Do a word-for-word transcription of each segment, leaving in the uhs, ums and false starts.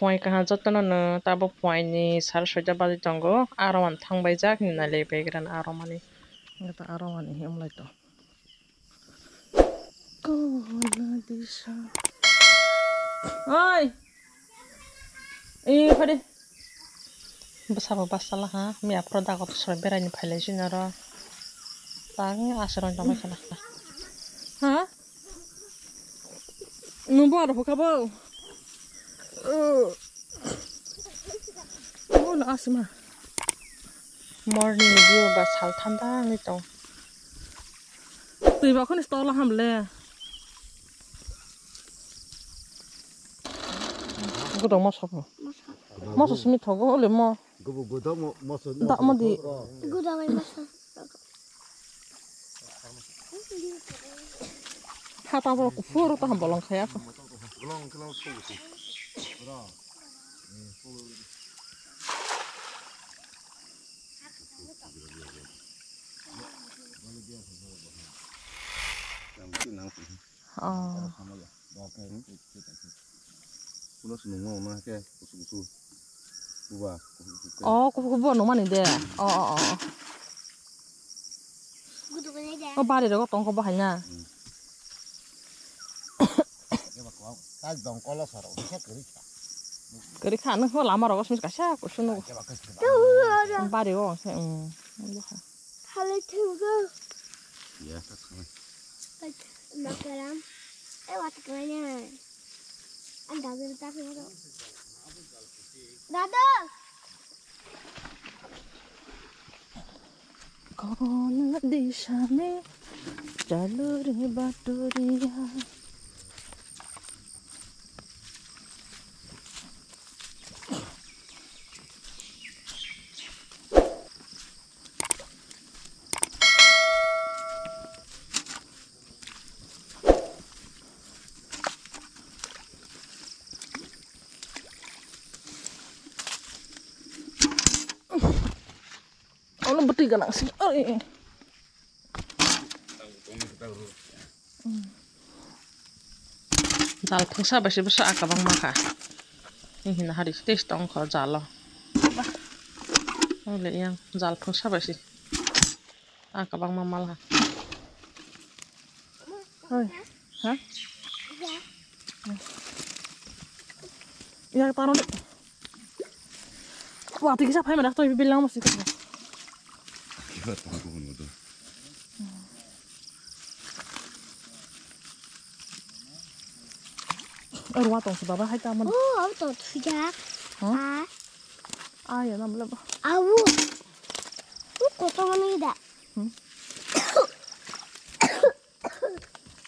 Puai kaha jotono no tabuk puai ni sar soita baji tongo, aro mani thang bai jak ni nai le begra na aro mani. Aro mani himlai to. Kona disa. Oi. Ih, phade. Bwsabo basa laha, miya phoro dagot soi beraini phailai sini aro. Tang aswrang tongma khala. Ha? Nwng bo aro hukha bo. Oh, no, asma. Morning view ba sal thanda wngwi tong. Twi ba khoni stola ham le. Gudang moso ko. Moso simi thogo le mo. Gubu gudang mo-, moso. Da mo di. Gudang ai moso. Hata boro kuphur ta ham bolong khaya ko. Bolong kilo susi. Oh. Kuno swnung no na ke kusu kusu. Buba, kusu kusu ke. Oh, kusu kusu bo nung mani de. Oh, oh, oh, oh. Oh, bari rogo tong ko bahai na. Hmm. Eba ko, tak dong kolo soro, bisa kiri kha. Kiri kha, nung ho lama rogo sung kaisa kusu nung. Eba kiri kha. Bari o se, hmm. Khale thenggo. Ya, tak khale. Makaram. Eh, wat kanya. Ang dadu tak dadu. Dadu. Kona disa me chalo re baturia. Ono bwtwi gwnang se. Oi. Jal phungsa bai se bwsa a kwbangma kha. Hini hari tei tong kho jalo. Ole yang jal phungsa bai se a kwbangma mal ha. Oi. Ha? Ya tano de. Wa tiki sa phai mana to bilang masi ko. Kiba tong ko no do. Arwa tong sa baba hai ta man. Oh, au to thuja. Ha? Ah. Ah ya nam laba. Au. Tu koto mani da. Hmm.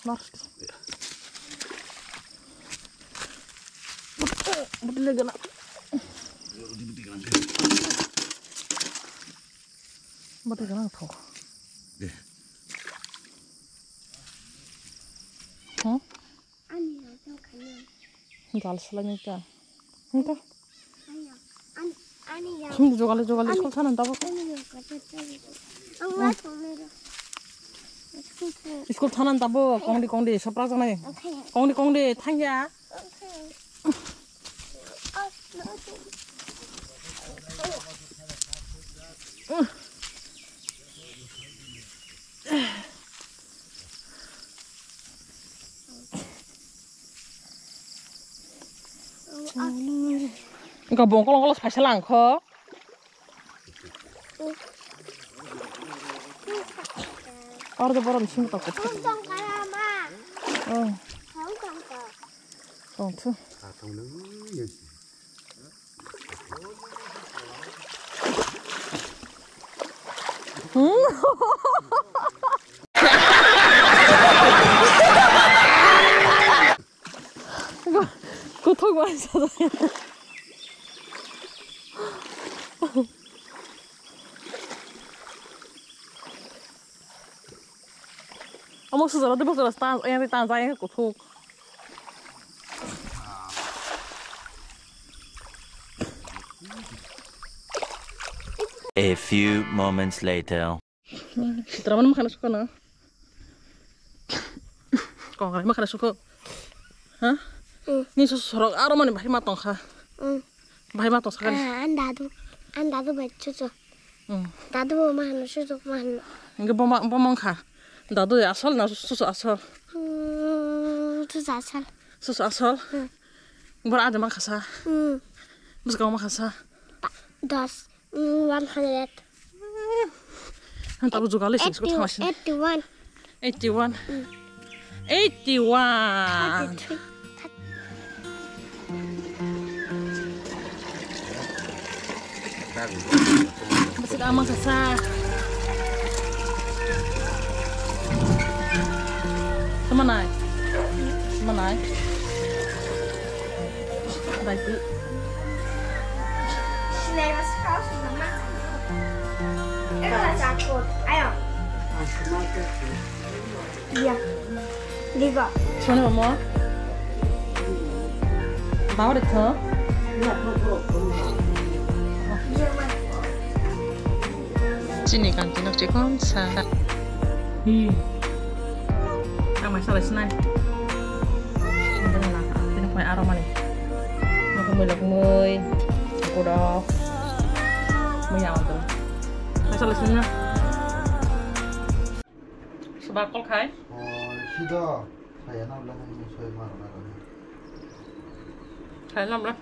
Mars. Butile gana. Butile gana thok. Deh. Hmm? Jal selai ni ta. Ni ta. Ani, ani yang. Sum jogale, jogale, school thanan tabo. Ani yang kata tadi. Ang mas pamero. School thanan tabo, kongdi, kongdi, sopra janai. Okay. Kongdi, kongdi, thangya. Okay. Oh, no. Engka bongkol ongkol phaisa lang kho. Oro de borom sing tok. Oh. Tong thu. Kuthok bai sa. Amo sujala de bosora tan, yang tan jai kuthok. A few moments later. Sitra mani makhana suka na. Kong ai makhana suka. Ha? Hmm. Ni so sorok aro mani bhai ma tongkha. Mm. Bahai ma tong sakani. Ah, an dadu, an dadu bai chuchu. Mm. Dadu bo ma hano, chuchu ma hano. Hingke bo ma, bo mangkha. Dadu asol na chuchu asol? Mm, chuchu asol. Chuchu asol? Mm. Bor ade mangkha sa? Mm. Bwskango mangkha sa? Pa-, dos. Mm, one hundred. Ang tabuk jugal se, school thangma sini. Eighty-one. Eighty-one. Mm. Eighty-one. Thirty-three. Bwswk ama kasa. Tama nai. Tama nai. Baiki. Ayo. Iya. Digo. Soni mama. Bawa de tho. Chini kanti nok chikon sa. Hmm. Ang mai salai sinai. Ang mai aro mani. Aku melok mui. Aku dok. Mui awal tu. Mai salai sinai. Sebab kol khai. Oh, sido. Saya nam lang ini saya marah marah. Khai lam lah.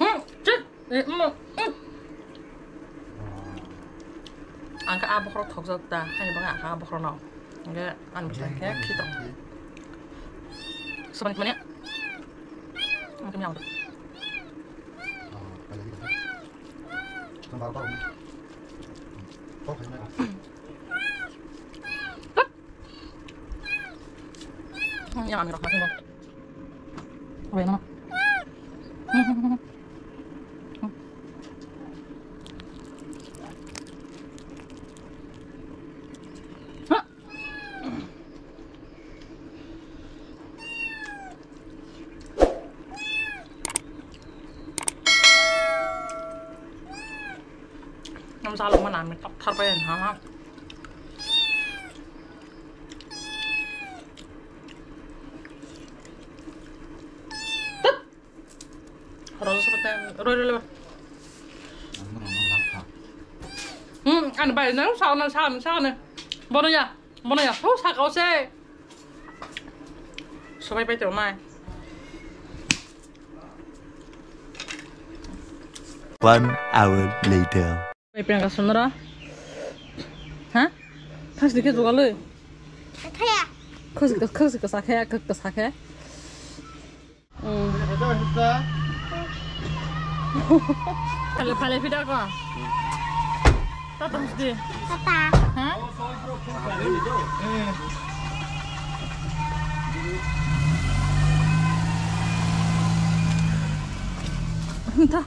Hmm, cik. Eh, mo. Hmm. Ang kha a bokhorok thokjak ta, haini bagwi ang kha a bokhorokno. Hingke ani bwsai khe khitong. Sabani mani. Ang khe miyang. Yang ambil rahmat Allah. Apa yang mana? Ang salok mana mi tok thar pai ha. Rasa seperti roi roi lebar. Hmm, anu bai na sa na sa na sa na. Bono ya, bono ya. Oh, sa kau se. Sobai pai tong nai. One hour later. Pai peng ka sunro. Ha? Thas dikhe jugaloi. Khaya. Khos khos khos khos sakhe, khos khos sakhe. Hmm. Phale phale phi da ko. Tata musti. Tata. Ha? Hmm. Ta.